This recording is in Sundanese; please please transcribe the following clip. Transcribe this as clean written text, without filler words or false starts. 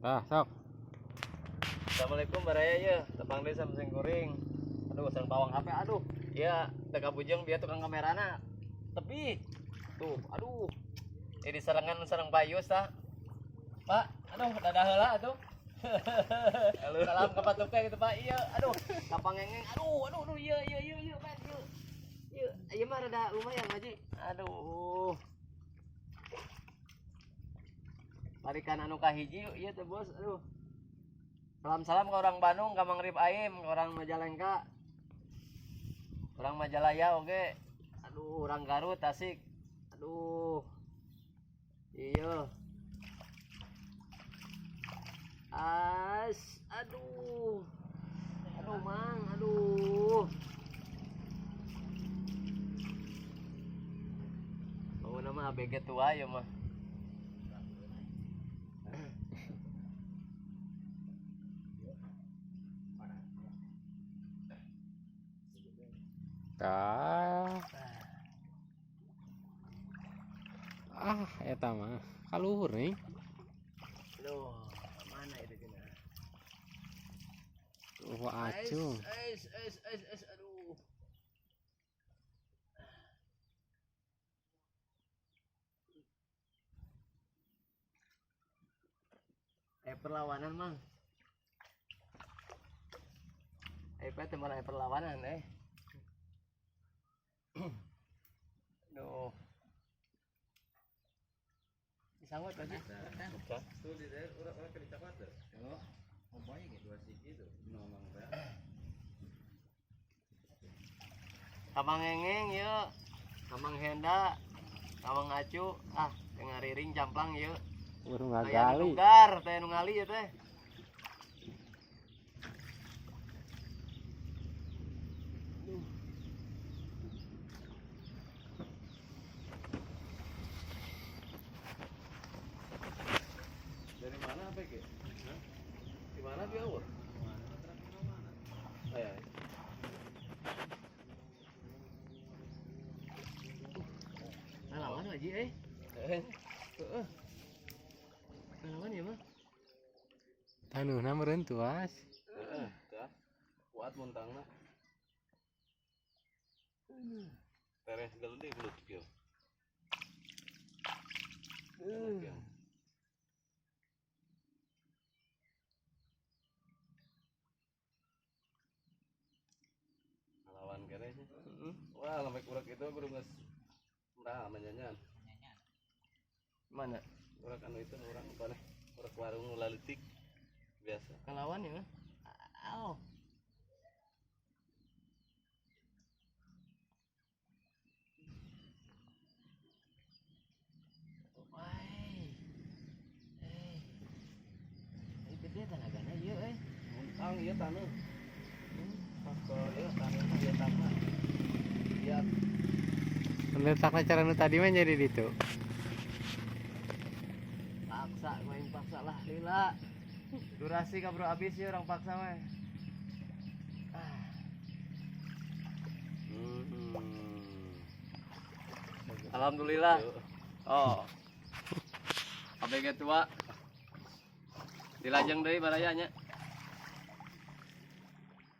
Tah, sok. Assalamualaikum baraya ya, tepang deui sama sing kuring. Aduh, sareng pawang HP, aduh. Iya, teu bujeng dia tukang kamerana. Tepi. Tuh, aduh. Ini serangan sareng Pak Yus tah. Pak, aduh, dadah heula atuh. Halo. Salam ka patuke gitu Pak. Iya, aduh, ka pangengeng. Aduh, aduh, aduh, iya, iya, iya, iya, Pak, iya. Iya, ieu mah rada lumayan Haji. Aduh. Tarikan anu kahiji yuk, iya teh bos, aduh. Salam-salam ke orang Bandung, ka Mang Rip Aim, ke orang Majalengka. Orang Majalaya oke. Aduh, orang Garut, Tasik. Aduh. Iya. As, aduh. Aduh, Mang, aduh. Oh, nama ABG tua ya mah. Tah. Ah, eta mah kaluhur nih. Aduh, mana itu kena? Tuh acung. Ais, ais, ais, ais, aduh. Perlawanan, Mang. Pak, teman perlawanan, eh. Aduh. Disanggut lagi. Tuh di daerah orang-orang ke dicaklat tuh. Oh, banyak ya dua siki tuh. Nongong teh. Kamang Engeng yuk. Kamang Henda. Kamang Acu. Ah, tengah riring camplang yuk. Urung Aya nu ngagali. nugar, teh nu ngali ya teh. Dari mana apa ke? Di mana dia awur? Oh, ya. Ngalawan aja eh. Heeh. Ngalawan ya mah. Tanuhna meureun tuas. Heeh, tah. Kuat muntangna. Tereh gede belut kieu. Ngalawan kene sih. Heeh. Wah, lambe kurang itu kudu geus murah menyanyan. Mana? Urang anu itu urang apa nih? Urang warung nu lalitik biasa. Ngalawan ya mah. Aw. Wai. Eh. Eh, gede tenagana ieu euy. Muntang ieu taneuh. Pas ke ieu taneuh ieu tanah. Iya, Letakna cara nu tadi mah jadi ditu. Paksa, main paksa lah lila. Durasi kabro habis ya orang paksa mah. Ah. Alhamdulillah. Oh. ABG tua. Dilajeng deui baraya nya.